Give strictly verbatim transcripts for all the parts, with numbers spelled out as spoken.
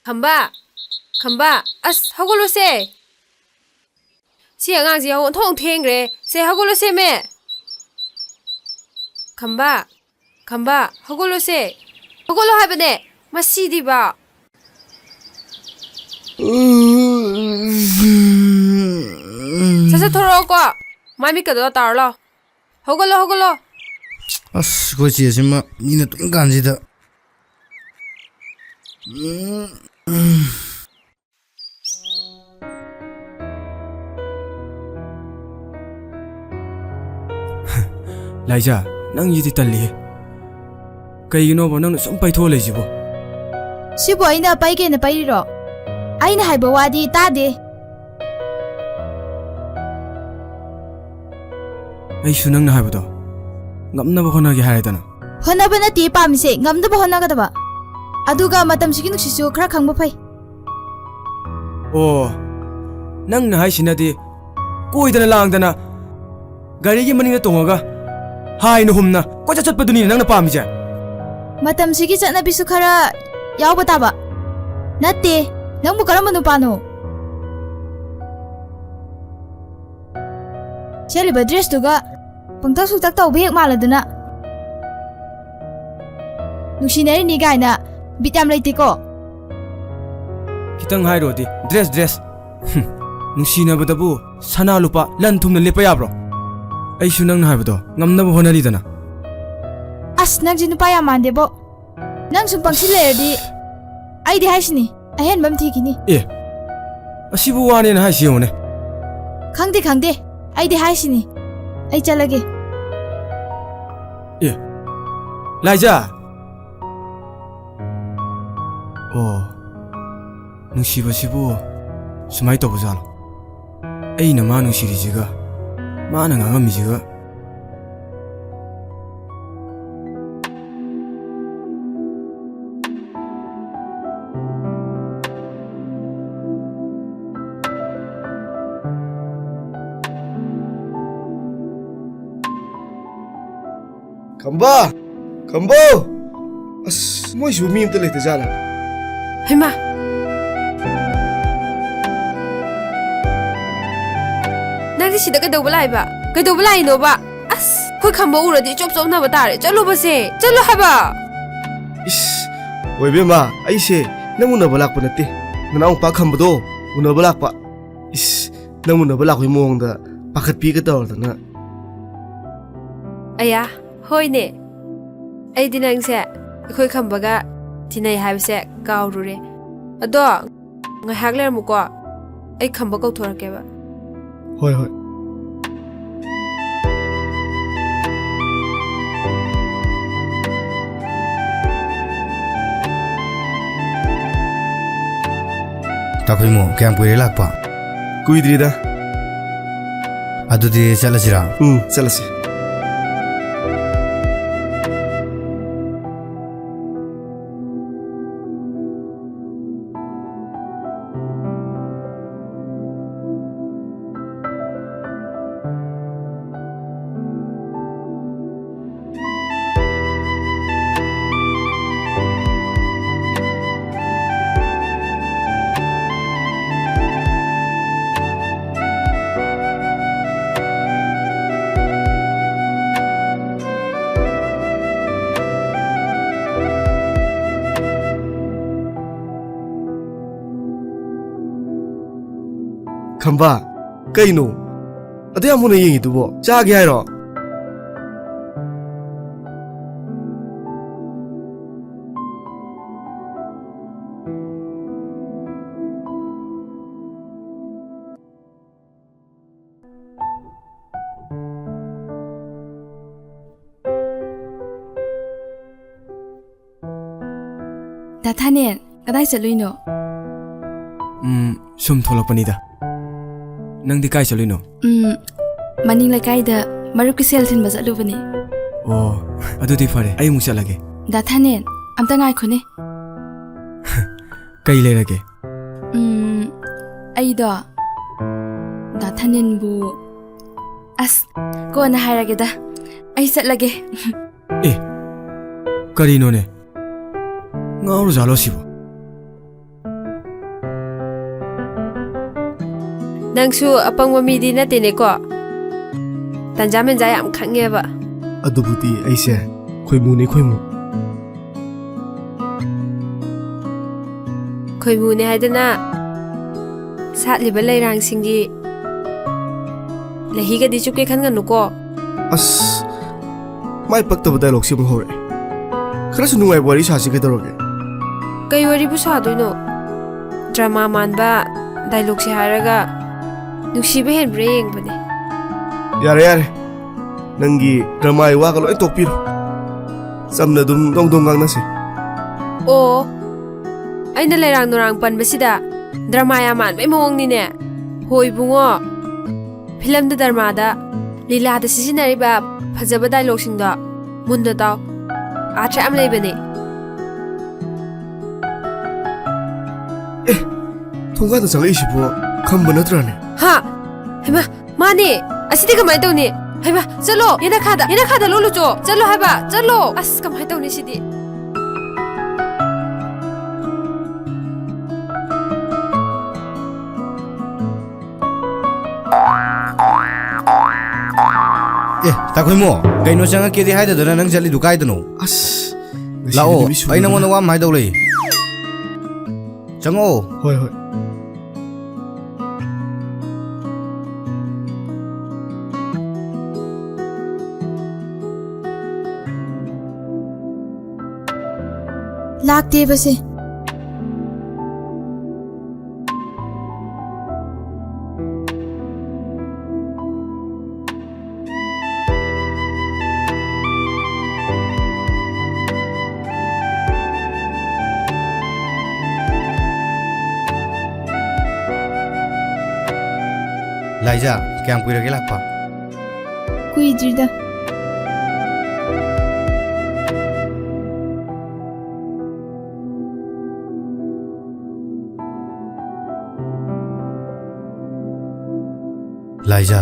ꯈꯝꯕ, ꯈꯝꯕ, ꯑꯁ, ꯍꯧꯒꯠꯂꯣꯁꯦ꯫ ꯁꯤ ꯑꯉꯥꯡꯁꯤ ꯌꯥꯍꯧ ꯑꯣꯟꯊꯣꯛ ꯊꯦꯡꯈ꯭ꯔꯦ꯫ ꯁꯦ, ꯍꯧꯒꯠꯂꯣꯁꯦ, ꯃꯦ꯫ ꯈꯝꯕ, ꯈꯝꯕ, ꯍꯧꯒꯠꯂꯣꯁꯦ꯫ ꯍꯧꯒꯠꯂꯣ ꯍꯥꯏꯕꯅꯦ꯫ ꯃꯁꯤꯗꯤꯕ꯫ ꯁꯠ ꯁꯠ ꯊꯣꯔꯛꯑꯣꯀꯣ꯫ ꯃꯥꯏ ꯃꯤꯠꯀꯗꯣ ꯇꯥꯔꯣ ꯂꯥꯎ꯫ ꯍꯧꯒꯠꯂꯣ, ꯍꯧꯒꯠꯂꯣ꯫ ꯑꯁ, ꯑꯩꯈꯣꯏ ꯆꯦꯁꯤꯃ ꯃꯤꯅ ꯇꯨꯝꯃꯤꯀꯥꯟꯁꯤꯗ꯫ ꯎꯝ꯫ ꯂꯥꯏꯖꯥ, ꯅꯪꯁꯤꯗꯤ ꯇꯜꯂꯤꯍꯦ꯫ ꯀꯩꯒꯤꯅꯣꯕ ꯅꯪꯅ ꯁꯨꯝ ꯄꯩꯊꯣꯛꯑ ꯂꯩꯁꯤꯕꯣ? ꯁꯤꯕꯨ ꯑꯩꯅ ꯄꯩꯒꯦꯅ ꯄꯩꯔꯤꯔꯣ? ꯑꯩꯅ ꯍꯥꯏꯕ ꯋꯥꯗꯤ ꯇꯥꯗꯦ꯫ ꯑꯩꯁꯨ ꯅꯪꯅ ꯍꯥꯏꯕꯗꯣ ꯉꯝꯅꯕ ꯍꯣꯠꯅꯒꯦ ꯍꯥꯏꯔꯦꯗꯅ꯫ ꯍꯣꯠꯅꯕ ꯅꯠꯇꯦ ꯄꯥꯝꯃꯤꯁꯦ, ꯉꯝꯅꯕ ꯍꯣꯠꯅꯒꯗꯕ꯫ ꯑꯗꯨꯒ ꯃꯇꯝꯁꯤꯒꯤ ꯅꯨꯡꯁꯤꯠꯁꯨ ꯈꯔ ꯈꯪꯕ ꯐꯩ꯫ ꯑꯣ, ꯅꯪꯅ ꯍꯥꯏꯁꯤꯅꯗꯤ ꯀꯣꯏꯗꯅ ꯂꯥꯡꯗꯅ ꯒꯥꯔꯤꯒꯤ ꯃꯅꯤꯡꯗ ꯇꯣꯡꯉꯒ ꯍꯥꯏꯅ ꯍꯨꯝꯅ ꯀꯣꯏꯆꯠ ꯆꯠꯄꯗꯨꯅꯤꯅꯦ ꯅꯪꯅ ꯄꯥꯝꯃꯤꯁꯦ? ꯃꯇꯝꯁꯤꯒꯤ ꯆꯠꯅꯕꯤꯁꯨ ꯈꯔ ꯌꯥꯎꯕ ꯇꯥꯕ꯫ ꯅꯠꯇꯦ, ꯅꯪꯕꯨ ꯀꯔꯝꯕ ꯅꯨꯄꯥꯅꯣ? ꯁꯦꯠꯂꯤꯕ ꯗ꯭ꯔꯦꯁꯇꯨꯒ ꯄꯪꯇꯛ ꯁꯨꯛꯇꯛ ꯇꯧꯕ ꯍꯦꯛ ꯃꯥꯜꯂꯗꯅ꯫ ꯅꯨꯡꯁꯤꯅꯔꯤꯅꯤ ꯀꯥꯏꯅ ꯕꯤꯠ ꯌꯥꯝ ꯂꯩꯇꯦꯀꯣ꯫ ꯈꯤꯇꯪ ꯍꯥꯏꯔꯨꯔꯗꯤ ꯗ꯭ꯔꯦꯁ, ꯗ꯭ꯔꯦꯁ꯫ ꯍꯨꯝ, ꯅꯨꯡꯁꯤꯅꯕꯗꯕꯨ ꯁꯅꯥ ꯂꯨꯄꯥ ꯂꯟ ꯊꯨꯝꯅ ꯂꯦꯞꯄ ꯌꯥꯕ꯭ꯔꯣ? ꯑꯩꯁꯨ ꯅꯪꯅ ꯍꯥꯏꯕꯗꯣ ꯉꯝꯅꯕ ꯍꯣꯠꯅꯔꯤꯗꯅ꯫ ꯑꯁ, ꯅꯪꯁꯦ ꯅꯨꯄꯥ ꯌꯥꯝ ꯃꯥꯟꯗꯦꯕꯣ꯫ ꯅꯪ ꯁꯨꯝ ꯄꯪꯁꯤ ꯂꯩꯔꯗꯤ ꯑꯩꯗꯤ ꯍꯥꯏꯁꯤꯅꯤ, ꯑꯍꯦꯟꯕ ꯑꯃ ꯊꯤꯈꯤꯅꯤ꯫ ꯑꯦ, ꯑꯁꯤꯕꯨ ꯋꯥꯅꯦꯅ ꯍꯥꯏꯁꯤ ꯌꯦꯡꯉꯨꯅꯦ꯫ ꯈꯪꯗꯦ, ꯈꯪꯗꯦ, ꯑꯩꯗꯤ ꯍꯥꯏꯁꯤꯅꯤ꯫ ꯑꯩ ꯆꯠꯂꯒꯦ꯫ ꯑꯦ, ꯂꯥꯏꯖꯥ! ꯑꯣ, ꯅꯨꯡꯁꯤꯕꯁꯤꯕꯨ ꯁꯨꯃꯥꯏꯅ ꯇꯧꯕꯖꯥꯠꯂꯣ? ꯑꯩꯅ ꯃꯥ ꯅꯨꯡꯁꯤꯔꯤꯁꯤꯒ, ꯃꯥꯅ ꯉꯥꯡꯉꯝꯃꯤꯁꯤꯒ꯫ ꯈꯝꯕ! ꯈꯝꯕ! ꯑꯁ, ꯃꯣꯏꯁꯤꯕꯨ ꯃꯤ ꯑꯝꯇ ꯂꯩꯇꯖꯥꯠꯂ? ꯍꯩꯃꯥ! ꯅꯪꯗꯤ ꯁꯤꯗ ꯀꯩꯗꯧꯕ ꯂꯥꯛꯏꯕ? ꯀꯩꯗꯧꯕ ꯂꯥꯛꯏꯅꯣꯕ? ꯑꯁ, ꯑꯩꯈꯣꯏ ꯈꯝꯕ ꯎꯔꯗꯤ ꯏꯆꯣꯞ ꯆꯣꯞꯅꯕ ꯇꯥꯔꯦ꯫ ꯆꯠꯂꯣꯕꯁꯦ! ꯆꯠꯂꯣ ꯍꯥꯏꯕ! ꯏꯁ, ꯑꯣꯏꯕꯦꯝꯃ, ꯑꯩꯁꯦ ꯅꯪ ꯎꯅꯕ ꯂꯥꯛꯄ ꯅꯠꯇꯦ꯫ ꯅꯅꯥꯎ ꯅꯨꯄꯥ ꯈꯝꯕꯗꯣ ꯎꯅꯕ ꯂꯥꯛꯄ꯫ ꯏꯁ, ꯅꯪ ꯎꯅꯕ ꯂꯥꯛꯄꯒꯤ ꯃꯑꯣꯡꯗ ꯄꯥꯈꯠꯄꯤꯒ ꯇꯧꯔꯗꯅ꯫ ꯑꯌꯥ, ꯍꯣꯏꯅꯦ꯫ ꯑꯩꯗꯤ ꯅꯪꯁꯦ ꯑꯩꯈꯣꯏ ꯈꯝꯕꯒ ꯇꯤꯟꯅꯩ ꯍꯥꯏꯕꯁꯦ ꯀꯥꯎꯔꯨꯔꯦ꯫ ꯑꯗꯣ, ꯉꯥꯏꯍꯥꯛ ꯂꯩꯔꯝꯃꯨꯀꯣ꯫ ꯑꯩ ꯈꯝꯕ ꯀꯧꯊꯣꯔꯛꯀꯦꯕ꯫ ꯍꯣꯏ, ꯍꯣꯏ꯫ ꯇꯥꯈꯣꯏꯃꯣ, ꯀꯌꯥꯝ ꯀꯨꯏꯔꯦ ꯂꯥꯛꯄ? ꯀꯨꯏꯗ꯭ꯔꯤꯗ꯫ ꯑꯗꯨꯗꯤ ꯆꯠꯂꯁꯤꯔꯥ? ꯎꯝ, ꯆꯠꯂꯁꯤ꯫ ꯈꯝꯕ, ꯀꯩꯅꯣ? ꯑꯗꯨ ꯌꯥꯝ ꯃꯨꯟꯅ ꯌꯦꯡꯉꯤꯗꯨꯕꯣ? ꯆꯥꯒꯦ ꯍꯥꯏꯔꯣ? ꯗꯥ ꯊꯥꯅꯦꯟ, ꯀꯗꯥꯏ ꯆꯠꯂꯨꯏꯅꯣ? ꯎꯝ, ꯁꯨꯝ ꯊꯣꯛꯂꯛꯄꯅꯤꯗ꯫ ꯅꯪꯗꯤ ꯀꯥꯏ ꯆꯠꯂꯨꯏꯅꯣ? ꯎꯝ, ꯃꯅꯤꯡ ꯂꯩꯀꯥꯏꯗ ꯃꯔꯨꯞꯀꯤ ꯁꯦꯜ ꯊꯤꯟꯕ ꯆꯠꯂꯨꯕꯅꯤ꯫ ꯑꯣ, ꯑꯗꯨꯗꯤ ꯐꯔꯦ, ꯑꯩ ꯑꯃꯨꯛ ꯆꯠꯂꯒꯦ꯫ ꯗꯥ ꯊꯥꯅꯦꯟ, ꯑꯝꯇ ꯉꯥꯏꯈꯣꯅꯦ꯫ ꯀꯩ ꯂꯩꯔꯒꯦ? ꯎꯝ, ꯑꯩꯗꯣ, ꯗꯥ ꯊꯥꯅꯦꯟꯕꯨ, ꯑꯁ, ꯀꯣꯟꯅ ꯍꯥꯏꯔꯒꯦꯗ꯫ ꯑꯩ ꯆꯠꯂꯒꯦ꯫ ꯑꯦ, ꯀꯔꯤꯅꯣꯅꯦ? ꯉꯥꯎꯔꯖꯥꯠꯂꯣ ꯁꯤꯕꯣ? ꯅꯪꯁꯨ ꯑꯄꯪꯕ ꯃꯤꯗꯤ ꯅꯠꯇꯦꯅꯦꯀꯣ꯫ ꯇꯟꯖꯥ ꯃꯦꯟꯖꯥ ꯌꯥꯝ ꯈꯪꯉꯦꯕ꯫ ꯑꯗꯨꯕꯨꯗꯤ ꯑꯩꯁꯦ ꯈꯣꯏꯃꯨꯅꯤ, ꯈꯣꯏꯃꯨ꯫ ꯈꯣꯏꯃꯨꯅꯦ ꯍꯥꯏꯗꯅ ꯁꯥꯠꯂꯤꯕ ꯂꯩꯔꯥꯡꯁꯤꯡꯒꯤ ꯂꯩꯍꯤꯒꯗꯤ ꯆꯨꯞꯀꯦ ꯈꯟꯒꯅꯨꯀꯣ꯫ ꯑꯁ, ꯃꯥꯏ ꯄꯛꯇꯕ ꯗꯥꯏꯂꯣꯛꯁꯤ ꯑꯃꯨꯛ ꯍꯧꯔꯛꯑꯦ꯫ ꯈꯔꯁꯨ ꯅꯨꯡꯉꯥꯏꯕ ꯋꯥꯔꯤ ꯁꯥꯁꯤ ꯀꯩꯗꯧꯔꯒꯦ? ꯀꯩ ꯋꯥꯔꯤꯕꯨ ꯁꯥꯗꯣꯏꯅꯣ? ꯗ꯭ꯔꯃꯥ ꯃꯥꯟꯕ ꯗꯥꯏꯂꯣꯛꯁꯦ ꯍꯥꯏꯔꯒ ꯅꯨꯡꯁꯤꯕ ꯍꯦꯟꯕ꯭ꯔꯥ ꯌꯦꯡꯕꯅꯦ꯫ ꯌꯥꯔꯦ, ꯌꯥꯔꯦ꯫ ꯅꯪꯒꯤ ꯗ꯭ꯔꯃꯥꯒꯤ ꯋꯥꯒ ꯂꯣꯏ ꯇꯣꯛꯄꯤꯔꯣ꯫ ꯆꯝꯅ ꯑꯗꯨꯝ ꯗꯣꯡ ꯗꯣꯡ ꯉꯥꯡꯅꯁꯤ꯫ ꯑꯣ, ꯑꯩꯅ ꯂꯩꯔꯥꯡ ꯅꯨꯔꯥꯡ ꯄꯟꯕꯁꯤꯗ ꯗ꯭ꯔꯃꯥ ꯌꯥꯝ ꯃꯥꯟꯕꯩ ꯃꯑꯣꯡꯅꯤꯅꯦ꯫ ꯍꯣꯏ ꯏꯕꯨꯡꯉꯣ, ꯐꯤꯂꯝꯗ, ꯗ꯭ꯔꯃꯥꯗ, ꯂꯤꯂꯥꯗ ꯁꯤꯖꯤꯟꯅꯔꯤꯕ ꯐꯖꯕ ꯗꯥꯏꯂꯣꯛꯁꯤꯡꯗꯣ ꯃꯨꯟꯅ ꯇꯥꯎ꯫ ꯑꯥꯔꯊ ꯌꯥꯝ ꯂꯩꯕꯅꯦ꯫ ꯑꯦ, ꯊꯣꯡꯒꯥꯟꯗ ꯆꯪꯉꯛꯏꯁꯤꯕꯣ ꯈꯝꯕ ꯅꯠꯇ꯭ꯔꯅꯦ? ꯍꯥ? ꯍꯩꯃꯥ, ꯃꯥꯅꯦ꯫ ꯑꯁꯤꯗꯤ ꯀꯃꯥꯏꯅ ꯇꯧꯅꯤ? ꯍꯩꯃꯥ, ꯆꯠꯂꯣ, ꯌꯦꯅꯈꯥꯗ, ꯌꯦꯅꯈꯥꯗ ꯂꯣꯠꯂꯨꯆꯣ꯫ ꯆꯠꯂꯣ ꯍꯥꯏꯕ, ꯆꯠꯂꯣ꯫ ꯑꯁ, ꯀꯃꯥꯏꯅ ꯇꯧꯅꯤ ꯁꯤꯗꯤ? ꯑꯦ, ꯇꯥꯈꯣꯏꯃꯣ, ꯀꯩꯅꯣ ꯆꯪꯉꯛꯀꯦꯗꯤ ꯍꯥꯏꯗꯗꯅ ꯅꯪ ꯆꯠꯂꯤꯗꯨ ꯀꯥꯏꯗꯅꯣ? ꯑꯁ, ꯉꯁꯤꯗꯤ ꯂꯥꯛꯑꯣ, ꯅꯨꯃꯤꯠ ꯁꯨꯕꯅꯤꯅ꯫ ꯑꯩ ꯅꯉꯣꯟꯗ ꯋꯥ ꯑꯃ ꯍꯥꯏꯗꯧ ꯂꯩ꯫ ꯆꯪꯉꯛꯑꯣ꯫ ꯍꯣꯏ, ꯍꯣꯏ꯫ ꯂꯥꯛꯇꯦꯕꯁꯦ꯫ ꯂꯥꯏꯖꯥ, ꯀꯌꯥꯝ ꯀꯨꯏꯔꯒꯦ ꯂꯥꯛꯄ? ꯀꯨꯏꯗ꯭ꯔꯤꯗ꯫ ꯂꯥꯏꯖꯥ,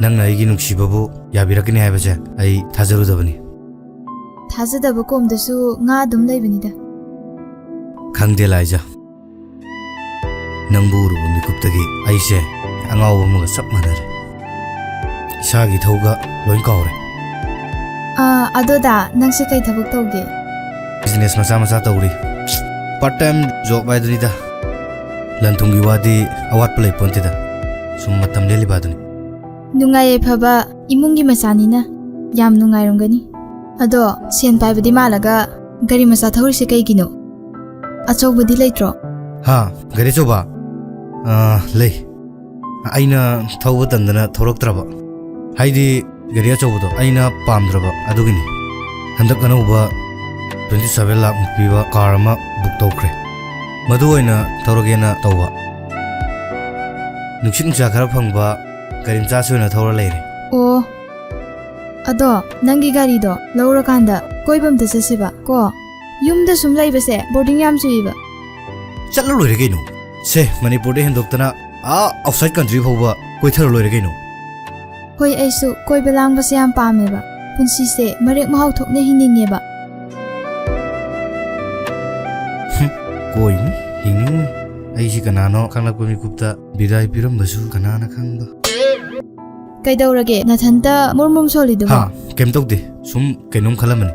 ꯅꯪꯅ ꯑꯩꯒꯤ ꯅꯨꯡꯁꯤꯕꯕꯨ ꯌꯥꯕꯤꯔꯛꯀꯅꯤ ꯍꯥꯏꯕꯁꯦ ꯑꯩ ꯊꯥꯖꯔꯨꯗꯕꯅꯤ꯫ ꯊꯥꯖꯗꯕ ꯀꯣꯝꯗꯁꯨ ꯉꯥ ꯑꯗꯨꯝ ꯂꯩꯕꯅꯤꯗ꯫ ꯈꯪꯗꯦ ꯂꯥꯏꯖꯥ, ꯅꯪꯕꯨ ꯎꯔꯨꯕ ꯃꯤꯀꯨꯞꯇꯒꯤ ꯑꯩꯁꯦ ꯑꯉꯥꯎꯕ ꯑꯃꯒ ꯆꯞ ꯃꯥꯟꯅꯔꯦ꯫ ꯏꯁꯥꯒꯤ ꯏꯊꯧꯒ ꯂꯣꯏ ꯀꯥꯎꯔꯦ꯫ ꯑꯥ, ꯑꯗꯣ ꯗꯥ, ꯅꯪꯁꯦ ꯀꯩ ꯊꯕꯛ ꯇꯧꯒꯦ? ꯕꯤꯖꯤꯅꯦꯁ ꯃꯆꯥ ꯃꯆꯥ ꯇꯧꯔꯤ꯫ ꯄꯥꯔꯠ ꯇꯥꯏꯝ ꯖꯣꯕ ꯍꯥꯏꯗꯨꯅꯤꯗ꯫ ꯂꯟ ꯊꯨꯝꯒꯤ ꯋꯥꯗꯤ ꯑꯋꯥꯠꯄ ꯂꯩ ꯄꯣꯟꯇꯦꯗ꯫ ꯁꯨꯝ ꯃꯇꯝ ꯂꯦꯜꯂꯤꯕ ꯑꯗꯨꯅꯤ꯫ ꯅꯨꯡꯉꯥꯏ ꯌꯥꯏꯐꯕ ꯏꯃꯨꯡꯒꯤ ꯃꯆꯥꯅꯤꯅ ꯌꯥꯝ ꯅꯨꯡꯉꯥꯏꯔꯝꯒꯅꯤ꯫ ꯑꯗꯣ ꯁꯦꯟ ꯄꯥꯏꯕꯗꯤ ꯃꯥꯜꯂꯒ ꯒꯥꯔꯤ ꯃꯆꯥ ꯊꯧꯔꯤꯁꯦ ꯀꯩꯒꯤꯅꯣ? ꯑꯆꯧꯕꯗꯤ ꯂꯩꯇ꯭ꯔꯣ? ꯍꯥ, ꯒꯥꯔꯤ ꯑꯆꯧꯕ? ꯑꯥ, ꯂꯩ꯫ ꯑꯩꯅ ꯊꯧꯕ ꯇꯟꯗꯅ ꯊꯧꯔꯛꯇ꯭ꯔꯕ꯫ ꯍꯥꯏꯗꯤ ꯒꯥꯔꯤ ꯑꯆꯧꯕꯗꯣ ꯑꯩꯅ ꯄꯥꯝꯗ꯭ꯔꯕ ꯑꯗꯨꯒꯤꯅꯤ꯫ ꯍꯟꯗꯛ ꯑꯅꯧꯕ twenty seven ꯂꯥꯛ ꯃꯨꯛ ꯄꯤꯕ ꯀꯥꯔ ꯑꯃ ꯕꯨꯛ ꯇꯧꯈ꯭ꯔꯦ꯫ ꯃꯗꯨ ꯑꯣꯏꯅ ꯊꯧꯔꯒꯦꯅ ꯇꯧꯕ꯫ ꯅꯨꯡꯁꯤꯠ ꯅꯨꯡꯁꯥ ꯈꯔ ꯐꯪꯕ ꯒꯥꯔꯤ ꯃꯆꯥꯁꯤ ꯑꯣꯏꯅ ꯊꯧꯔ ꯂꯩꯔꯦ꯫ ꯑꯣ, ꯑꯗꯣ ꯅꯪꯒꯤ ꯒꯥꯔꯤꯗꯣ ꯂꯧꯔꯀꯥꯟꯗ ꯀꯣꯏꯕ ꯑꯝꯇ ꯆꯠꯁꯦꯕ ꯀꯣ꯫ ꯌꯨꯝꯗ ꯁꯨꯝ ꯂꯩꯕꯁꯦ ꯕꯣꯔꯗꯤꯡ ꯌꯥꯝ ꯆꯨꯏꯕ꯫ ꯆꯠꯂ ꯂꯣꯏꯔꯦ ꯀꯩꯅꯣ꯫ ꯁꯦ, ꯃꯅꯤꯄꯨꯔꯗ ꯍꯦꯟꯗꯣꯛꯇꯅ ꯑꯥ ꯑꯥꯎꯠꯁꯥꯏꯠ ꯀꯟꯇ꯭ꯔꯤ ꯐꯥꯎꯕ ꯀꯣꯏꯊꯔ ꯂꯣꯏꯔꯦ ꯀꯩꯅꯣ꯫ ꯍꯣꯏ, ꯑꯩꯁꯨ ꯀꯣꯏꯕ ꯂꯥꯡꯕꯁꯦ ꯌꯥꯝ ꯄꯥꯝꯃꯦꯕ꯫ ꯄꯨꯟꯁꯤꯁꯦ ꯃꯔꯦꯛ ꯃꯍꯥꯎ ꯊꯣꯛꯅ ꯍꯤꯡꯅꯤꯡꯉꯦꯕ꯫ ꯍꯨꯝ, ꯀꯣꯏꯅꯤ, ꯍꯤꯡꯅꯤꯡꯅꯤ꯫ ꯑꯩꯁꯤ ꯀꯅꯥꯅꯣ ꯈꯪꯂꯛꯄ ꯃꯤꯀꯨꯞꯇ ꯕꯤꯗꯥꯏ ꯄꯤꯔꯝꯕꯁꯨ ꯀꯅꯥꯅ ꯈꯪꯕ꯫ ꯀꯩꯗꯧꯔꯒꯦ? ꯅꯊꯟꯇ ꯃꯨꯔ ꯃꯨꯔ ꯁꯣꯜꯂꯤꯗꯨꯕꯣ? ꯍꯥ, ꯀꯩꯝ ꯇꯧꯗꯦ꯫ ꯁꯨꯝ ꯀꯩꯅꯣꯝ ꯈꯜꯂꯝꯕꯅꯤ꯫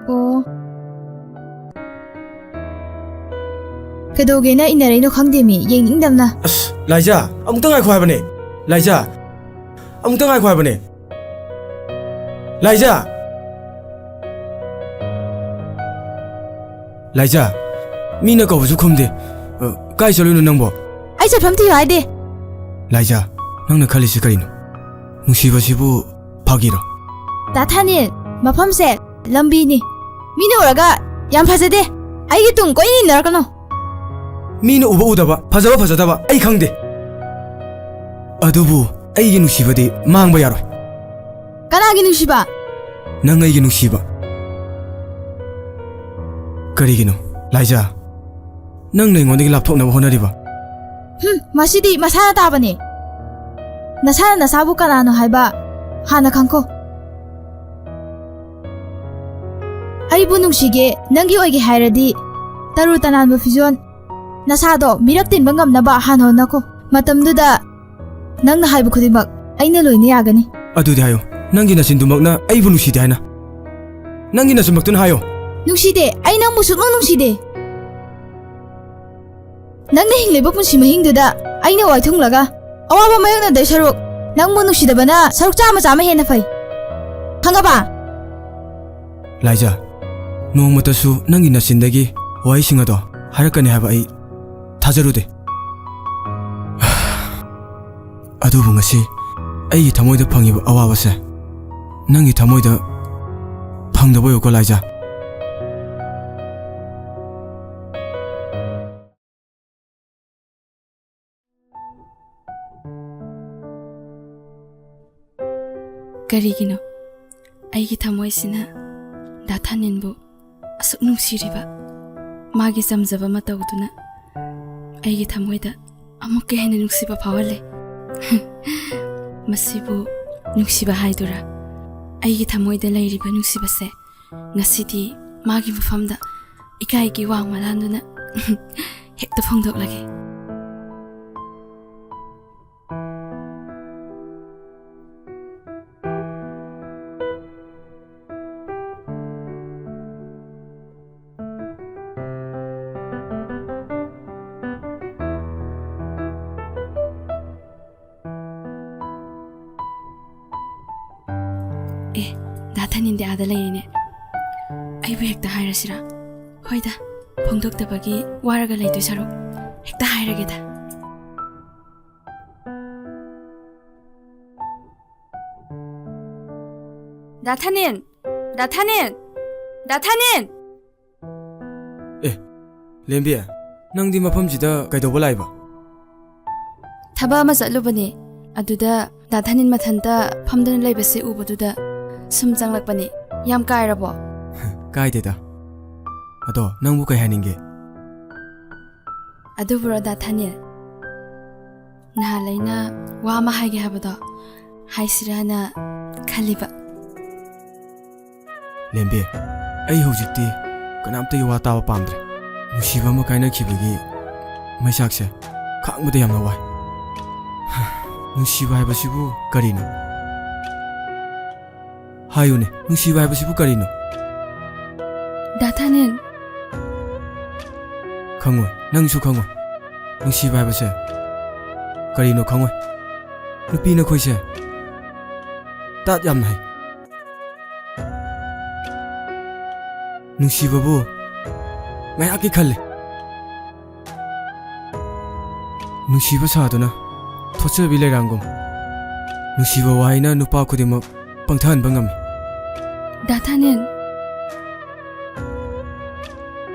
ꯑꯣ꯫ ꯀꯩꯗꯧꯒꯦꯅ ꯏꯟꯅꯔꯛꯏꯅꯣ ꯈꯪꯗꯦ ꯃꯤ, ꯌꯦꯡꯅꯤꯡꯗꯕꯅ꯫ ꯑꯁ, ꯂꯥꯏꯖꯥ, ꯑꯃꯨꯛꯇ ꯉꯥꯏꯈꯣ ꯍꯥꯏꯕꯅꯦ꯫ ꯂꯥꯏꯖꯥ, ꯑꯃꯨꯛꯇ ꯉꯥꯏꯈꯣ ꯍꯥꯏꯕꯅꯦ꯫ ꯂꯥꯏꯖꯥ! ꯂꯥꯏꯖꯥ, ꯃꯤꯅ ꯀꯧꯕꯁꯨ ꯈꯨꯝꯗꯦ꯫ ꯑ, ꯀꯥꯏ ꯆꯠꯂꯨꯏꯅꯣ ꯅꯪꯕꯣ? ꯑꯩ ꯆꯠꯐꯝ ꯊꯤꯌꯨ ꯍꯥꯏꯗꯦ꯫ ꯂꯥꯏꯖꯥ, ꯅꯪꯅ ꯈꯜꯂꯤꯁꯤ ꯀꯔꯤꯅꯣ? ꯅꯨꯡꯁꯤꯕꯁꯤꯕꯨ ꯐꯥꯒꯤꯔꯣ? ꯗꯥ ꯊꯥꯅꯤꯜ, ꯃꯐꯝꯁꯦ ꯂꯝꯕꯤꯅꯤ꯫ ꯃꯤꯅ ꯎꯔꯒ ꯌꯥꯝ ꯐꯖꯗꯦ, ꯑꯩꯒꯤ ꯇꯨꯡ ꯀꯣꯏꯅ ꯏꯟꯅꯔꯛꯀꯅꯨ꯫ ꯃꯤꯅ ꯎꯕ ꯎꯗꯕ, ꯐꯖꯕ ꯐꯖꯗꯕ ꯑꯩ ꯈꯪꯗꯦ꯫ ꯑꯗꯨꯕꯨ ꯑꯩꯒꯤ ꯅꯨꯡꯁꯤꯕꯗꯤ ꯃꯥꯡꯕ ꯌꯥꯔꯣꯏ꯫ ꯀꯅꯥꯒꯤ ꯅꯨꯡꯁꯤꯕ? ꯅꯪ ꯑꯩꯒꯤ ꯅꯨꯡꯁꯤꯕ꯫ ꯀꯔꯤꯒꯤꯅꯣ, ꯂꯥꯏꯖꯥ? ꯅꯪꯅ ꯑꯩꯉꯣꯟꯗꯒꯤ ꯂꯥꯞꯊꯣꯛꯅꯕ ꯍꯣꯠꯅꯔꯤꯕ? ꯍꯨꯝ, ꯃꯁꯤꯗꯤ ꯃꯁꯥꯅ ꯇꯥꯕꯅꯦ꯫ ꯅꯁꯥꯅ ꯅꯁꯥꯕꯨ ꯀꯅꯥꯅꯣ ꯍꯥꯏꯕ ꯍꯥꯟꯅ ꯈꯪꯈꯣ꯫ ꯑꯩꯕꯨ ꯅꯨꯡꯁꯤꯒꯦ, ꯅꯪꯒꯤ ꯑꯣꯏꯒꯦ ꯍꯥꯏꯔꯗꯤ ꯇꯔꯨ ꯇꯅꯥꯟꯕ ꯐꯤꯖꯣꯜ, ꯅꯁꯥꯗꯣ ꯃꯤꯔꯛ ꯇꯤꯟꯕ ꯉꯝꯅꯕ ꯍꯥꯟꯅ ꯍꯣꯠꯅꯈꯣ꯫ ꯃꯇꯝꯗꯨꯗ ꯅꯪꯅ ꯍꯥꯏꯕ ꯈꯨꯗꯤꯡꯃꯛ ꯑꯩꯅ ꯂꯣꯏꯅ ꯌꯥꯒꯅꯤ꯫ ꯑꯗꯨꯗꯤ ꯍꯥꯏꯌꯣ, ꯅꯪꯒꯤ ꯅꯆꯤꯟꯗꯨꯃꯛꯅ ꯑꯩꯕꯨ ꯅꯨꯡꯁꯤꯗꯦ ꯍꯥꯏꯅ꯫ ꯅꯪꯒꯤ ꯅꯆꯤꯟꯃꯛꯇꯨꯅ ꯍꯥꯏꯌꯣ꯫ ꯅꯨꯡꯁꯤꯗꯦ, ꯑꯩ ꯅꯪꯕꯨ ꯁꯨꯛꯅꯨꯡ ꯅꯨꯡꯁꯤꯗꯦ꯫ ꯅꯪꯅ ꯍꯤꯡꯂꯤꯕ ꯄꯨꯟꯁꯤ ꯃꯍꯤꯡꯗꯨꯗ ꯑꯩꯅ ꯋꯥꯏꯊꯨꯡꯂꯒ ꯑꯋꯥꯕ ꯃꯥꯌꯣꯛꯅꯗꯣꯏ ꯁꯔꯨꯛ, ꯅꯪꯕꯨ ꯅꯨꯡꯁꯤꯗꯕꯅ ꯁꯔꯨꯛ ꯆꯥꯝꯃ ꯆꯥꯝꯃ ꯍꯦꯟꯅ ꯐꯩ꯫ ꯈꯪꯉꯕ? ꯂꯥꯏꯖꯥ, ꯅꯣꯡꯃꯇꯁꯨ ꯅꯪꯒꯤ ꯅꯆꯤꯟꯗꯒꯤ ꯋꯥꯍꯩꯁꯤꯡ ꯑꯗꯣ ꯍꯥꯏꯔꯛꯀꯅꯤ ꯍꯥꯏꯕ ꯑꯩ ꯊꯥꯖꯔꯨꯗꯦ꯫ ꯑꯗꯨꯕꯨ ꯉꯁꯤ ꯑꯩꯒꯤ ꯊꯃꯣꯏꯗ ꯐꯪꯉꯤꯕ ꯑꯋꯥꯕꯁꯦ ꯅꯪꯒꯤ ꯊꯃꯣꯏꯗ ꯐꯪꯗꯕ ꯑꯣꯏꯌꯨꯀꯣ, ꯂꯥꯏꯖꯥ꯫ ꯀꯔꯤꯒꯤꯅꯣ ꯑꯩꯒꯤ ꯊꯃꯣꯏꯁꯤꯅ ꯗꯥ ꯊꯥꯅꯤꯟꯕꯨ ꯑꯁꯨꯛ ꯅꯨꯡꯁꯤꯔꯤꯕ? ꯃꯥꯒꯤ ꯆꯝꯖꯕ ꯃꯇꯧꯗꯨꯅ ꯑꯩꯒꯤ ꯊꯃꯣꯏꯗ ꯑꯃꯨꯛꯀ ꯍꯦꯟꯅ ꯅꯨꯡꯁꯤꯕ ꯐꯥꯎꯍꯜꯂꯦ꯫ ꯃꯁꯤꯕꯨ ꯅꯨꯡꯁꯤꯕ ꯍꯥꯏꯗꯨꯔꯥ? ꯑꯩꯒꯤ ꯊꯃꯣꯏꯗ ꯂꯩꯔꯤꯕ ꯅꯨꯡꯁꯤꯕꯁꯦ ꯉꯁꯤꯗꯤ ꯃꯥꯒꯤ ꯃꯐꯝꯗ ꯏꯀꯥꯏꯒꯤ ꯋꯥꯡꯃ ꯂꯥꯟꯗꯨꯅ ꯍꯦꯛꯇ ꯐꯣꯡꯗꯣꯛꯂꯒꯦ꯫ ꯑꯦ, ꯗꯥ ꯊꯥꯅꯤꯟꯗꯤ ꯑꯥꯗ ꯂꯩꯔꯤꯅꯦ꯫ ꯑꯩꯕꯨ ꯍꯦꯛꯇ ꯍꯥꯏꯔꯁꯤꯔꯥ? ꯍꯣꯏꯗ, ꯐꯣꯡꯗꯣꯛꯇꯕꯒꯤ ꯋꯥꯔꯒ ꯂꯩꯗꯣꯏ ꯁꯔꯨꯛ ꯍꯦꯛꯇ ꯍꯥꯏꯔꯒꯦꯗ꯫ ꯗꯥ ꯊꯥꯅꯤꯟ! ꯗꯥ ꯊꯥꯅꯤꯟ! ꯗꯥ ꯊꯥꯅꯤꯟ! ꯑꯦ, ꯂꯦꯝꯕꯤ, ꯅꯪꯗꯤ ꯃꯐꯝꯁꯤꯗ ꯀꯩꯗꯧꯕ ꯂꯥꯛꯏꯕ? ꯊꯕꯛ ꯑꯃ ꯆꯠꯂꯨꯕꯅꯦ꯫ ꯑꯗꯨꯗ ꯗꯥ ꯊꯥꯅꯤꯟ ꯃꯊꯟꯇ ꯐꯝꯗꯨꯅ ꯂꯩꯕꯁꯦ ꯎꯕꯗꯨꯗ ꯁꯨꯝ ꯆꯪꯂꯛꯄꯅꯤ꯫ ꯌꯥꯝ ꯀꯥꯏꯔꯕꯣ? ꯀꯥꯏꯗꯦꯗ꯫ ꯑꯗꯣ ꯅꯪꯕꯨ ꯀꯩ ꯍꯥꯏꯅꯤꯡꯒꯦ? ꯑꯗꯨꯕꯨꯔꯣ ꯗꯥ ꯊꯥꯅꯤꯟ? ꯅꯍꯥꯟ ꯑꯩꯅ ꯋꯥ ꯑꯃ ꯍꯥꯏꯒꯦ ꯍꯥꯏꯕꯗꯣ ꯍꯥꯏꯁꯤꯔꯥꯅ ꯈꯜꯂꯤꯕ꯫ ꯂꯦꯝꯕꯤ, ꯑꯩ ꯍꯧꯖꯤꯛꯇꯤ ꯀꯅꯥꯝꯇꯒꯤ ꯋꯥ ꯇꯥꯕ ꯄꯥꯝꯗ꯭ꯔꯦ꯫ ꯅꯨꯡꯁꯤꯕ ꯑꯃ ꯀꯥꯏꯅꯈꯤꯕꯒꯤ ꯃꯩꯆꯥꯛꯁꯦ ꯈꯥꯡꯕꯗ ꯌꯥꯝꯅ ꯋꯥꯏ꯫ ꯅꯨꯡꯁꯤꯕ ꯍꯥꯏꯕꯁꯤꯕꯨ ꯀꯔꯤꯅꯣ? ꯍꯥꯏꯌꯨꯅꯦ, ꯅꯨꯡꯁꯤꯕ ꯍꯥꯏꯕꯁꯤꯕꯨ ꯀꯔꯤꯅꯣ? ꯗꯥ ꯊꯥꯅꯤꯟ꯫ ꯈꯪꯉꯣꯏ, ꯅꯪꯁꯨ ꯈꯪꯉꯣꯏ꯫ ꯅꯨꯡꯁꯤꯕ ꯍꯥꯏꯕꯁꯦ ꯀꯔꯤꯅꯣ ꯈꯪꯉꯣꯏ꯫ ꯅꯨꯄꯤ ꯅꯈꯣꯏꯁꯦ ꯇꯥꯠ ꯌꯥꯝꯅ ꯍꯩ꯫ ꯅꯨꯡꯁꯤꯕꯕꯨ ꯉꯥꯏꯍꯥꯛꯀꯤ ꯈꯜꯂꯤ꯫ ꯅꯨꯡꯁꯤꯕ ꯁꯥꯗꯨꯅ ꯊꯣꯠꯆꯕꯤ ꯂꯩꯔꯥꯡꯒꯨꯝ, ꯅꯨꯡꯁꯤꯕ ꯋꯥꯍꯩꯅ ꯅꯨꯄꯥ ꯈꯨꯗꯤꯡꯃꯛ ꯄꯪꯊꯍꯟꯕ ꯉꯝꯃꯤ꯫ ꯗꯥ ꯊꯥꯅꯤꯟ,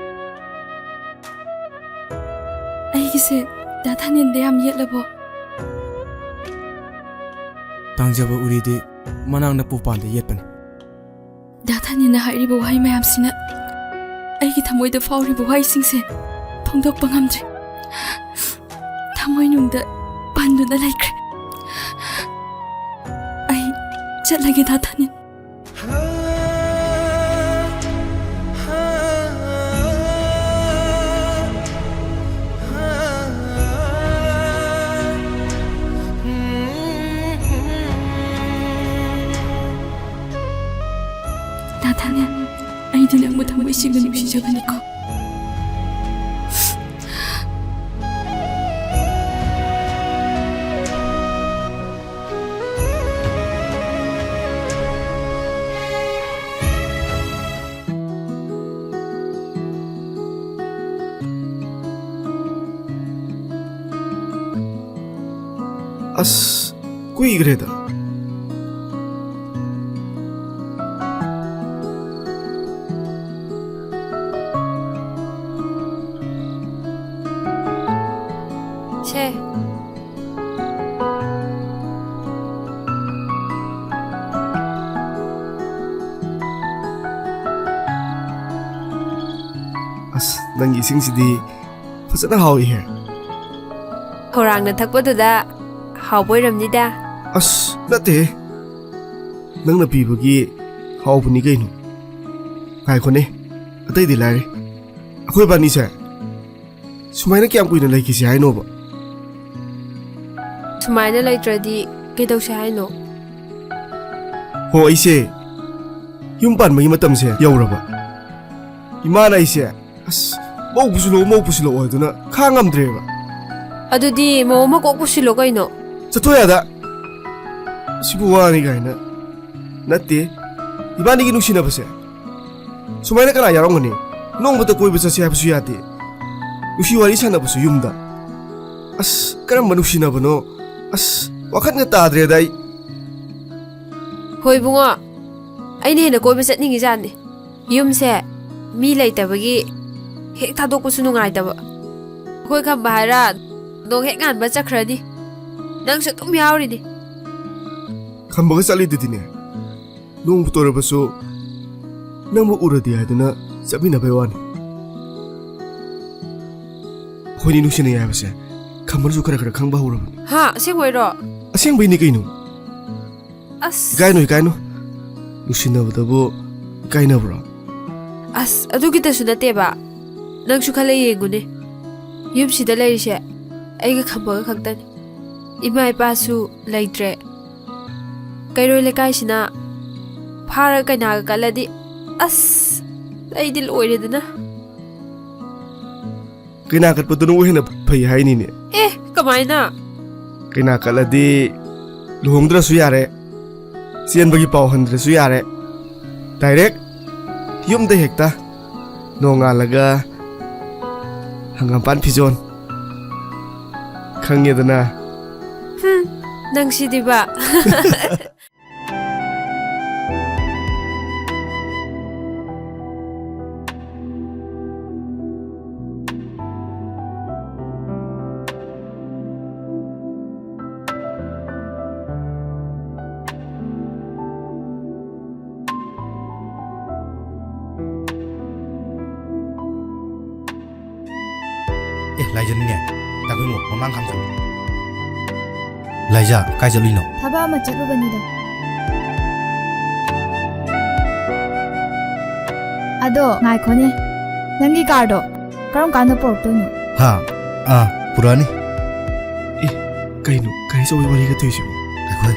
ꯑꯩꯒꯤꯁꯦ ꯗꯥ ꯊꯥꯅꯤꯟꯗ ꯌꯥꯝ ꯌꯦꯠꯂꯕꯣ? ꯇꯥꯡꯖꯕ ꯎꯔꯤꯗꯤ ꯃꯅꯥꯛ ꯅꯛꯄ ꯎꯄꯥꯟꯗ ꯌꯦꯠꯄꯅꯤ꯫ ꯗꯥ ꯊꯥꯅꯤꯟꯅ ꯍꯥꯏꯔꯤꯕ ꯋꯥꯍꯩ ꯃꯌꯥꯝꯁꯤꯅ ꯑꯩꯒꯤ ꯊꯃꯣꯏꯗ ꯐꯥꯎꯔꯤꯕ ꯋꯥꯍꯩꯁꯤꯡꯁꯦ ꯐꯣꯡꯗꯣꯛꯄ ꯉꯝꯗ꯭ꯔꯦ꯫ ꯊꯃꯣꯏꯅꯨꯡꯗ ꯄꯟꯗꯨꯅ ꯂꯩꯈ꯭ꯔꯦ꯫ ꯑꯩ ꯆꯠꯂꯒꯦ ꯗꯥ ꯊꯥꯅꯤꯟ꯫ ꯗꯥ ꯊꯥꯅꯤꯟ, ꯑꯩꯗꯤ ꯅꯪꯕꯨ ꯊꯃꯣꯏ ꯁꯦꯡꯅ ꯅꯨꯡꯁꯤꯖꯕꯅꯤꯀꯣ꯫ ꯑꯁ, ꯀꯨꯏꯈ꯭ꯔꯦꯗ꯫ ꯁꯦ꯫ ꯅꯪꯒꯤ ꯏꯁꯤꯡꯁꯤꯗꯤ ꯐꯖꯅ ꯍꯥꯎꯏꯍꯦ꯫ ꯈꯧꯔꯥꯡꯅ ꯊꯛꯄꯗꯨꯗ ꯍꯥꯎꯕ ꯑꯣꯏꯔꯝꯅꯤꯗ꯫ ꯑꯁ, ꯅꯠꯇꯦꯍꯦ꯫ ꯅꯪꯅ ꯄꯤꯕꯒꯤ ꯍꯥꯎꯕꯅꯤ ꯀꯩꯅꯣ꯫ ꯉꯥꯏꯈꯣꯅꯦ, ꯑꯇꯩꯗꯤ ꯂꯥꯏꯔꯤ꯫ ꯑꯩꯈꯣꯏ ꯕꯥꯅꯤꯁꯦ ꯁꯨꯃꯥꯏꯅ ꯀꯌꯥꯝ ꯀꯨꯏꯅ ꯂꯩꯈꯤꯁꯦ ꯍꯥꯏꯅꯣꯕ? ꯁꯨꯃꯥꯏꯅ ꯂꯩꯇ꯭ꯔꯗꯤ ꯀꯩꯗꯧꯁꯦ ꯍꯥꯏꯅꯣ? ꯍꯣ, ꯑꯩꯁꯦ ꯌꯨꯝ ꯄꯥꯟꯕꯒꯤ ꯃꯇꯝꯁꯦ ꯌꯧꯔꯕ꯫ ꯏꯃꯥꯅ ꯑꯩꯁꯦ, "ꯑꯁ, ꯃꯧ ꯄꯨꯁꯤꯜꯂꯛꯑꯣ, ꯃꯧ ꯄꯨꯁꯤꯜꯂꯛꯑꯣ" ꯍꯥꯏꯗꯨꯅ ꯈꯥꯡ ꯉꯝꯗ꯭ꯔꯦꯕ꯫ ꯑꯗꯨꯗꯤ ꯃꯧ ꯑꯃ ꯀꯣꯛ ꯄꯨꯁꯤꯜꯂꯣ ꯀꯩꯅꯣ꯫ ꯆꯠꯊꯣꯛ ꯌꯥꯗ꯫ ꯁꯤꯕꯨ ꯋꯥꯅꯤ ꯀꯥꯏꯅ꯫ ꯅꯠꯇꯦ, ꯏꯕꯥꯅꯤꯒꯤ ꯅꯨꯡꯁꯤꯅꯕꯁꯦ ꯁꯨꯃꯥꯏꯅ ꯀꯅꯥ ꯌꯥꯎꯔꯝꯒꯅꯤ? ꯅꯣꯡꯃꯇ ꯀꯣꯏꯕ ꯆꯠꯁꯦ ꯍꯥꯏꯕꯁꯨ ꯌꯥꯗꯦ꯫ ꯅꯨꯡꯁꯤ ꯋꯥꯔꯤ ꯁꯥꯟꯅꯕꯁꯨ ꯌꯨꯝꯗ꯫ ꯑꯁ, ꯀꯔꯝꯕ ꯅꯨꯡꯁꯤꯅꯕꯅꯣ? ꯑꯁ, ꯋꯥꯈꯜꯒ ꯇꯥꯗ꯭ꯔꯦꯗ ꯑꯩ꯫ ꯍꯣꯏ ꯏꯕꯨꯡꯉꯣ, ꯑꯩꯅ ꯍꯦꯟꯅ ꯀꯣꯏꯕ ꯆꯠꯅꯤꯡꯉꯤꯖꯥꯠꯅꯤ꯫ ꯌꯨꯝꯁꯦ ꯃꯤ ꯂꯩꯇꯕꯒꯤ ꯍꯦꯛ ꯊꯥꯗꯣꯛꯄꯁꯨ ꯅꯨꯡꯉꯥꯏꯇꯕ꯫ ꯑꯩꯈꯣꯏ ꯈꯝꯕ ꯍꯥꯏꯔ ꯅꯣꯡ ꯍꯦꯛ ꯉꯥꯟꯕ ꯆꯠꯈ꯭ꯔꯅꯤ꯫ ꯅꯪꯁꯨ ꯑꯗꯨꯝ ꯌꯥꯎꯔꯤꯅꯤ꯫ ꯈꯝꯕꯒ ꯆꯠꯂꯤꯗꯨꯗꯤꯅꯦ꯫ ꯅꯣꯡꯕꯨ ꯇꯣꯔꯕꯁꯨ ꯅꯪꯕꯨ ꯎꯔꯗꯤ ꯍꯥꯏꯗꯨꯅ ꯆꯠꯃꯤꯟꯅꯕꯩ ꯋꯥꯅꯤ꯫ ꯑꯩꯈꯣꯏꯅꯤ ꯅꯨꯡꯁꯤꯅꯩ ꯍꯥꯏꯕꯁꯦ ꯈꯝꯕꯅꯁꯨ ꯈꯔ ꯈꯔ ꯈꯪꯕ ꯍꯧꯔꯕꯅꯤ꯫ ꯍꯥ, ꯑꯁꯦꯡꯕꯩꯔꯣ? ꯑꯁꯦꯡꯕꯩꯅꯤ ꯀꯩꯅꯣ꯫ ꯑꯁ꯫ ꯏꯀꯥꯏꯅꯨ, ꯏꯀꯥꯏꯅꯨ꯫ ꯅꯨꯡꯁꯤꯅꯕꯗꯕꯨ ꯏꯀꯥꯏꯅꯕ꯭ꯔꯣ? ꯑꯁ, ꯑꯗꯨꯒꯤꯗꯁꯨ ꯅꯠꯇꯦꯕ꯫ ꯅꯪꯁꯨ ꯈꯜꯂ ꯌꯦꯡꯉꯨꯅꯦ꯫ ꯌꯨꯝꯁꯤꯗ ꯂꯩꯔꯤꯁꯦ ꯑꯩꯒ ꯈꯝꯕꯒ ꯈꯛꯇꯅꯤ꯫ ꯏꯃꯥ ꯏꯄꯥꯁꯨ ꯂꯩꯇ꯭ꯔꯦ꯫ ꯀꯩꯔꯣꯏ ꯂꯩꯀꯥꯏꯁꯤꯅ ꯐꯥꯔꯒ ꯀꯩꯅꯥꯒ ꯀꯠꯂꯗꯤ, ꯑꯁ, ꯑꯩꯗꯤ ꯂꯣꯏꯔꯦꯗꯅ꯫ ꯀꯩꯅꯥ ꯀꯠꯄꯗꯨꯅꯕꯨ ꯍꯦꯟꯅ ꯐꯩ ꯍꯥꯏꯅꯤꯅꯦ꯫ ꯑꯦ, ꯀꯃꯥꯏꯅ? ꯀꯩꯅꯥ ꯀꯠꯂꯗꯤ ꯂꯨꯍꯣꯡꯗ꯭ꯔꯁꯨ ꯌꯥꯔꯦ, ꯆꯦꯟꯕꯒꯤ ꯄꯥꯎ ꯍꯟꯗ꯭ꯔꯁꯨ ꯌꯥꯔꯦ, ꯗꯥꯏꯔꯦꯛ ꯌꯨꯝꯗ ꯍꯦꯛꯇ ꯅꯣꯡꯉꯥꯜꯂꯒ ꯍꯪꯒꯥꯝꯄꯥꯟ ꯐꯤꯖꯣꯜ꯫ ꯈꯪꯉꯦꯗꯅ꯫ ꯍꯨꯝ, ꯅꯪꯁꯤꯗꯤꯕ꯫ ꯑꯦ, ꯂꯥꯏꯖꯅꯤꯅꯦ꯫ ꯇꯥꯈꯨꯏꯃꯨ, ꯃꯃꯥꯡ ꯈꯥꯝ ꯆꯠꯂꯨ꯫ ꯂꯥꯏꯖ, ꯀꯥꯏ ꯆꯠꯂꯨꯏꯅꯣ? ꯊꯕꯛ ꯑꯃ ꯆꯠꯂꯨꯕꯅꯤꯗ꯫ ꯑꯗꯣ, ꯉꯥꯏꯈꯣꯅꯦ꯫ ꯅꯪꯒꯤ ꯀꯥꯔꯗꯣ ꯀꯔꯝ ꯀꯥꯟꯗ ꯄꯨꯔꯛꯇꯣꯏꯅꯣ? ꯍꯥ? ꯑꯥ, ꯄꯨꯔꯛꯑꯅꯤ꯫ ꯑꯦ, ꯀꯩꯅꯣ? ꯀꯩ ꯑꯆꯧꯕ ꯋꯥꯔꯤꯒ ꯇꯧꯏꯁꯤꯕꯣ? ꯑꯩꯈꯣꯏ꯫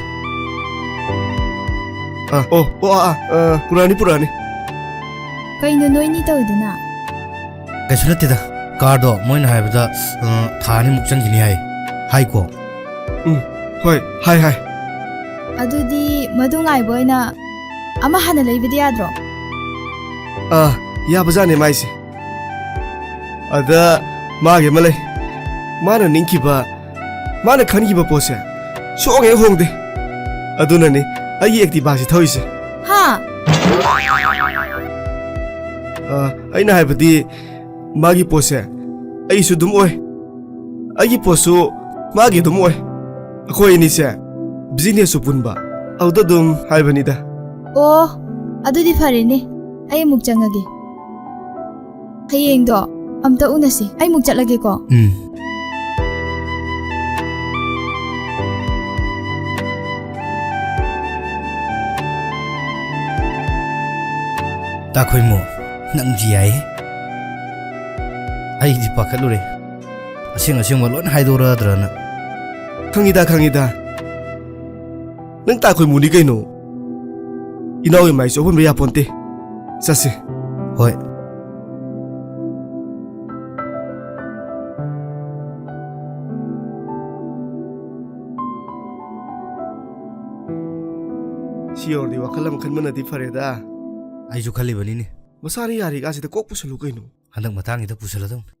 ꯑꯥ, ꯑꯣ, ꯑꯣ, ꯑꯥ, ꯑꯥ, ꯑꯥ, ꯄꯨꯔꯛꯑꯅꯤ, ꯄꯨꯔꯛꯑꯅꯤ꯫ ꯀꯩꯅꯣ ꯅꯣꯏꯅꯤ ꯇꯧꯏꯗꯨꯅ? ꯀꯩꯁꯨ ꯅꯠꯇꯦꯗ, ꯀꯥꯔꯗꯣ ꯃꯣꯏꯅ ꯍꯥꯏꯕꯗ, ꯑ, ꯊꯥ ꯑꯅꯤꯃꯨꯛ ꯆꯪꯈꯤꯅꯤ ꯍꯥꯏ꯫ ꯍꯥꯏꯀꯣ? ꯎꯝ, ꯍꯣꯏ, ꯍꯥꯏ, ꯍꯥꯏ꯫ ꯑꯗꯨꯗꯤ ꯃꯗꯨ ꯉꯥꯏꯕ ꯑꯣꯏꯅ ꯑꯃ ꯍꯥꯟꯅ ꯂꯩꯕꯗꯤ ꯌꯥꯗ꯭ꯔꯣ? ꯑꯥ, ꯌꯥꯕꯖꯥꯠꯅꯦ ꯃꯥꯏꯁꯦ꯫ ꯑꯗ ꯃꯥꯒꯤ ꯑꯃ ꯂꯩ꯫ ꯃꯥꯅ ꯅꯤꯡꯈꯤꯕ, ꯃꯥꯅ ꯈꯟꯈꯤꯕ ꯄꯣꯠꯁꯦ ꯁꯨꯛꯍꯣꯡ ꯍꯦꯛ ꯍꯣꯡꯗꯦ꯫ ꯑꯗꯨꯅꯅꯦ ꯑꯩꯒꯤ Activaꯁꯤ ꯊꯧꯔꯤꯁꯦ꯫ ꯍꯥ? ꯑ, ꯑꯩꯅ ꯍꯥꯏꯕꯗꯤ, ꯃꯥꯒꯤ ꯄꯣꯠꯁꯦ ꯑꯩꯁꯨ ꯑꯗꯨꯝ ꯑꯣꯏ, ꯑꯩꯒꯤ ꯄꯣꯠꯁꯨ ꯃꯥꯒꯤ ꯑꯗꯨꯝ ꯑꯣꯏ꯫ ꯑꯩꯈꯣꯏ ꯑꯅꯤꯁꯦ businessꯁꯨ ꯄꯨꯟꯕ, ꯑꯗꯨꯗ ꯑꯗꯨꯝ ꯍꯥꯏꯕꯅꯤꯗ꯫ ꯑꯣ, ꯑꯗꯨꯗꯤ ꯐꯔꯦꯅꯦ, ꯑꯩ ꯑꯃꯨꯛ ꯆꯪꯉꯒꯦ꯫ ꯍꯌꯦꯡꯗꯣ ꯑꯝꯇ ꯎꯅꯁꯤ, ꯑꯩ ꯑꯃꯨꯛ ꯆꯠꯂꯒꯦꯀꯣ꯫ ꯎꯝ꯫ ꯇꯥꯈꯣꯏꯃꯨ, ꯅꯪꯁꯤ ꯌꯥꯏꯍꯦ꯫ ꯑꯩꯗꯤ ꯄꯥꯈꯠꯂꯨꯔꯦ, ꯑꯁꯦꯡ ꯑꯁꯦꯡꯕ ꯂꯣꯏꯅ ꯍꯥꯏꯗꯣꯔꯛꯑꯗ꯭ꯔꯅ꯫ ꯈꯪꯉꯤꯗ, ꯈꯪꯉꯤꯗ꯫ ꯅꯪ ꯇꯥꯈꯣꯏꯃꯨꯅꯤ ꯀꯩꯅꯣ? ꯏꯅꯥꯎꯒꯤ ꯃꯥꯏꯁꯨ ꯑꯣꯟꯕ ꯌꯥꯄꯣꯟꯇꯦ꯫ ꯆꯠꯁꯦ꯫ ꯍꯣꯏ꯫ ꯁꯤ ꯌꯧꯔꯗꯤ ꯋꯥꯈꯜ ꯑꯃ ꯈꯟꯕꯅꯗꯤ ꯐꯔꯦꯗ꯫ ꯑꯩꯁꯨ ꯈꯜꯂꯤꯕꯅꯤꯅꯦ꯫ ꯃꯁꯥꯅ ꯌꯥꯔꯤꯀꯥꯟꯁꯤꯗ ꯀꯣꯛ ꯄꯨꯁꯜꯂꯨ ꯀꯩꯅꯣ꯫ ꯍꯟꯗꯛ ꯃꯇꯥꯡꯁꯤꯗ ꯄꯨꯁꯜꯂꯗꯧꯅꯤ꯫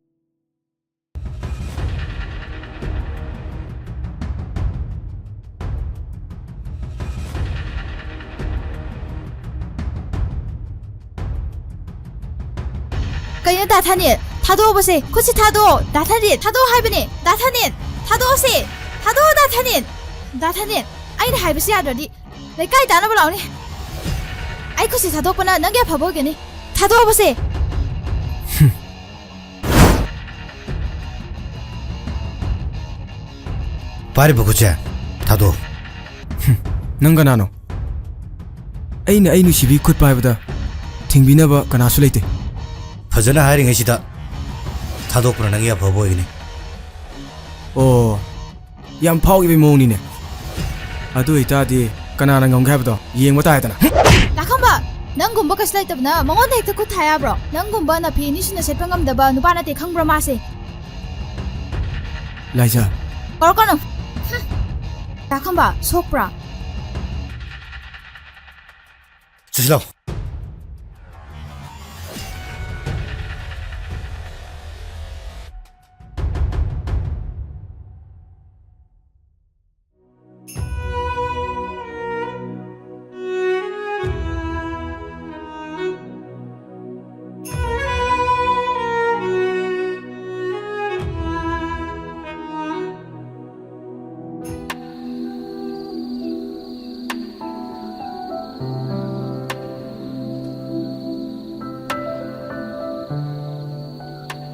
ꯀꯩꯅꯣ ꯗꯥ ꯊꯥꯅꯦꯟ? ꯊꯥꯗꯣꯛꯑꯣꯕꯁꯦ! ꯈꯨꯠꯁꯤ ꯊꯥꯗꯣꯛꯑꯣ! ꯗꯥ ꯊꯥꯅꯦꯟ, ꯊꯥꯗꯣꯛꯑꯣ ꯍꯥꯏꯕꯅꯦ! ꯗꯥ ꯊꯥꯅꯦꯟ, ꯊꯥꯗꯣꯛꯑꯣꯁꯦ! ꯊꯥꯗꯣꯛꯑꯣ ꯗꯥ ꯊꯥꯅꯦꯟ! ꯗꯥ ꯊꯥꯅꯦꯟ, ꯑꯩꯅ ꯍꯥꯏꯕꯁꯤ ꯌꯥꯗ꯭ꯔꯗꯤ ꯂꯩꯀꯥꯏ ꯇꯥꯅꯕ ꯂꯥꯛꯑꯣꯅꯦ! ꯑꯩ ꯈꯨꯠꯁꯤ ꯊꯥꯗꯣꯛꯄꯅ ꯅꯪꯒꯤ ꯑꯐꯕ ꯑꯣꯏꯒꯅꯤ! ꯊꯥꯗꯣꯛꯑꯣꯕꯁꯦ! ꯄꯥꯏꯔꯤꯕ ꯈꯨꯠꯁꯦ ꯊꯥꯗꯣꯛꯑꯣ꯫ ꯅꯪ ꯀꯅꯥꯅꯣ? ꯑꯩꯅ ꯑꯩ ꯅꯨꯡꯁꯤꯕꯤ ꯈꯨꯠ ꯄꯥꯏꯕꯗ ꯊꯤꯡꯕꯤꯅꯕ ꯀꯅꯥꯁꯨ ꯂꯩꯇꯦ꯫ ꯐꯖꯅ ꯍꯥꯏꯔꯤꯉꯩꯁꯤꯗ ꯊꯥꯗꯣꯛꯄꯅ ꯅꯪꯒꯤ ꯑꯐꯕ ꯑꯣꯏꯒꯅꯤ꯫ ꯑꯣ, ꯌꯥꯝ ꯐꯥꯎꯈꯤꯕꯒꯤ ꯃꯑꯣꯡꯅꯤꯅꯦ꯫ ꯑꯗꯨ ꯑꯣꯏꯇꯥꯔꯗꯤ ꯀꯅꯥꯅ ꯉꯝꯒꯦ ꯍꯥꯏꯕꯗꯣ ꯌꯦꯡꯕ ꯇꯥꯔꯦꯗꯅ꯫ ꯇꯥꯈꯝꯕ, ꯅꯪꯒꯨꯝꯕ ꯀꯩꯁꯨ ꯂꯩꯇꯕꯅ ꯃꯉꯣꯟꯗ ꯍꯦꯛꯇ ꯈꯨꯠ ꯊꯥ ꯌꯥꯕ꯭ꯔꯣ? ꯅꯪꯒꯨꯝꯕ ꯅꯥꯐꯤ ꯑꯅꯤ ꯁꯨꯅ ꯁꯦꯠꯄ ꯉꯝꯗꯕ ꯅꯨꯄꯥ ꯅꯠꯇꯦ, ꯈꯪꯕ꯭ꯔꯥ ꯃꯥꯁꯦ? ꯂꯥꯏꯖꯥ꯫ ꯀꯧꯔꯛꯀꯅꯨ꯫ ꯍꯨꯝ꯫ ꯇꯥꯈꯝꯕ, ꯁꯣꯛꯄ꯭ꯔꯥ? ꯆꯠꯁꯤꯜꯂꯣ꯫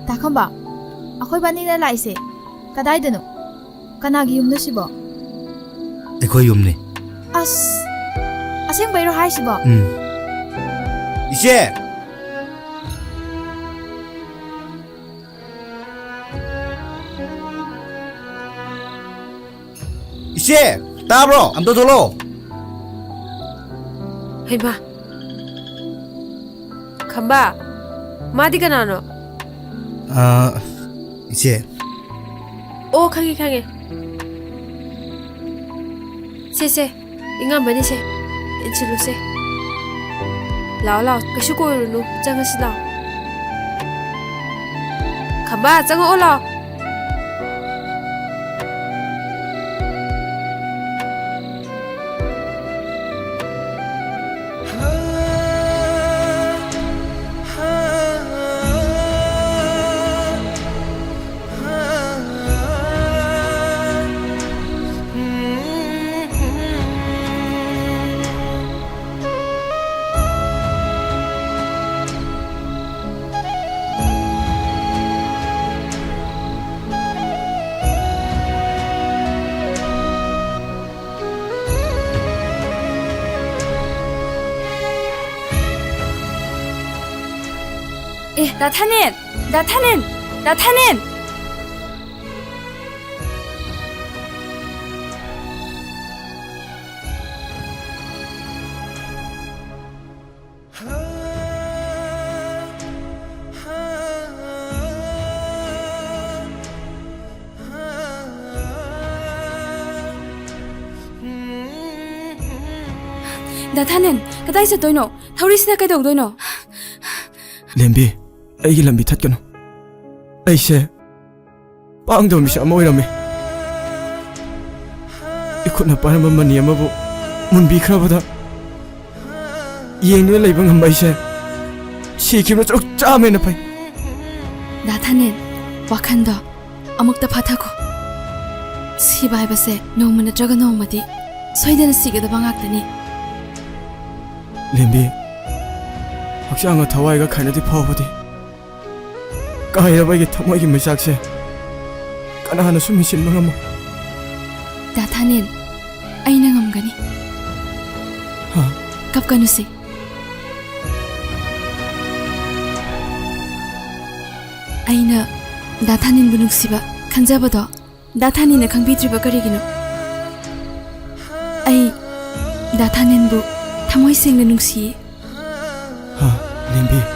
ꯇꯥꯈꯝꯕ, ꯑꯩꯈꯣꯏ ꯕꯥꯅꯤꯅ ꯂꯥꯛꯏꯁꯦ ꯀꯗꯥꯏꯗꯅꯣ? ꯀꯅꯥꯒꯤ ꯌꯨꯝꯅꯣ ꯁꯤꯕꯣ? ꯑꯩꯈꯣꯏ ꯌꯨꯝꯅꯤ꯫ ꯑꯁ, ꯑꯁꯦꯡꯕꯩꯔꯣ ꯍꯥꯏꯁꯤꯕꯣ? ꯎꯝ꯫ ꯏꯆꯦ! ꯏꯆꯦ, ꯇꯥꯕ꯭ꯔꯣ? ꯑꯝꯇ ꯊꯣꯛꯂꯛꯑꯣ꯫ ꯍꯩꯃꯥ! ꯈꯝꯕ, ꯃꯥꯗꯤ ꯀꯅꯥꯅꯣ? ꯑꯥ, ꯏꯆꯦ꯫ ꯑꯣ, ꯈꯪꯉꯦ, ꯈꯪꯉꯦ꯫ ꯁꯦ, ꯁꯦ, ꯏꯉꯝꯕꯅꯤꯁꯦ, ꯏꯟꯁꯤꯜꯂꯨꯁꯦ꯫ ꯂꯥꯛꯑꯣ, ꯂꯥꯛꯑꯣ, ꯀꯩꯁꯨ ꯀꯣꯏꯔꯨꯅꯨ, ꯆꯪꯉꯁꯤ ꯂꯥꯛꯑꯣ꯫ ꯈꯝꯕ, ꯆꯪꯉꯛꯑꯣ ꯂꯥꯛꯑꯣ꯫ ꯗꯥ ꯊꯥꯅꯦꯟ! ꯗꯥ ꯊꯥꯅꯦꯟ! ꯗꯥ ꯊꯥꯅꯦꯟ! ꯗꯥ ꯊꯥꯅꯦꯟ, ꯀꯗꯥꯏ ꯆꯠꯇꯣꯏꯅꯣ? ꯊꯧꯔꯤꯁꯤꯅ ꯀꯩꯗꯧꯗꯣꯏꯅꯣ? ꯂꯦꯝꯕꯤ, ꯑꯩꯒꯤ ꯂꯝꯕꯤ ꯊꯠꯀꯅꯨ꯫ ꯑꯩꯁꯦ ꯄꯥꯡꯗꯕ ꯃꯤꯁꯛ ꯑꯃ ꯑꯣꯏꯔꯝꯃꯤ꯫ ꯏꯈꯨꯠꯅ ꯄꯥꯏꯔꯝꯕ ꯃꯅꯤ ꯑꯃꯕꯨ ꯃꯨꯟꯕꯤꯈ꯭ꯔꯕꯗ ꯌꯦꯡꯗꯨꯅ ꯂꯩꯕ ꯉꯝꯕ ꯑꯩꯁꯦ ꯁꯤꯈꯤꯕꯅ ꯁꯔꯨꯛ ꯆꯥꯝꯃ ꯍꯦꯟꯅ ꯐꯩ꯫ ꯗꯥ ꯊꯥꯅꯦꯟ, ꯋꯥꯈꯟꯗꯣ ꯑꯃꯨꯛꯇ ꯐꯥꯊꯈꯣ꯫ ꯁꯤꯕ ꯍꯥꯏꯕꯁꯦ ꯅꯣꯡꯃ ꯅꯠꯇ꯭ꯔꯒ ꯅꯣꯡꯃꯗꯤ ꯁꯣꯏꯗꯅ ꯁꯤꯒꯗꯕ ꯉꯥꯛꯇꯅꯤ꯫ ꯂꯦꯝꯕꯤ, ꯍꯛꯆꯥꯡꯒ ꯊꯋꯥꯏꯒ ꯈꯥꯏꯅꯗꯤ ꯐꯥꯎꯕꯗꯤ ꯀꯥꯏꯔꯕ ꯑꯩꯒꯤ ꯊꯃꯣꯏꯒꯤ ꯃꯩꯆꯥꯛꯁꯦ ꯀꯅꯥꯅꯁꯨ ꯃꯤꯁꯤꯟꯕ ꯉꯝꯃꯣꯏ꯫ ꯗꯥ ꯊꯥꯅꯦꯟ, ꯑꯩꯅ ꯉꯝꯒꯅꯤ꯫ ꯍꯥ? ꯀꯞꯀꯅꯨꯁꯦ꯫ ꯑꯩꯅ ꯗꯥ ꯊꯥꯅꯦꯟꯕꯨ ꯅꯨꯡꯁꯤꯕ ꯈꯟꯖꯕꯗꯣ ꯗꯥ ꯊꯥꯅꯦꯟꯅ ꯈꯪꯕꯤꯗ꯭ꯔꯤꯕ ꯀꯔꯤꯒꯤꯅꯣ? ꯑꯩ ꯗꯥ ꯊꯥꯅꯦꯟꯕꯨ ꯊꯃꯣꯏ ꯁꯦꯡꯅ ꯅꯨꯡꯁꯤꯌꯦ꯫ ꯍꯥ, ꯂꯦꯝꯕꯤ?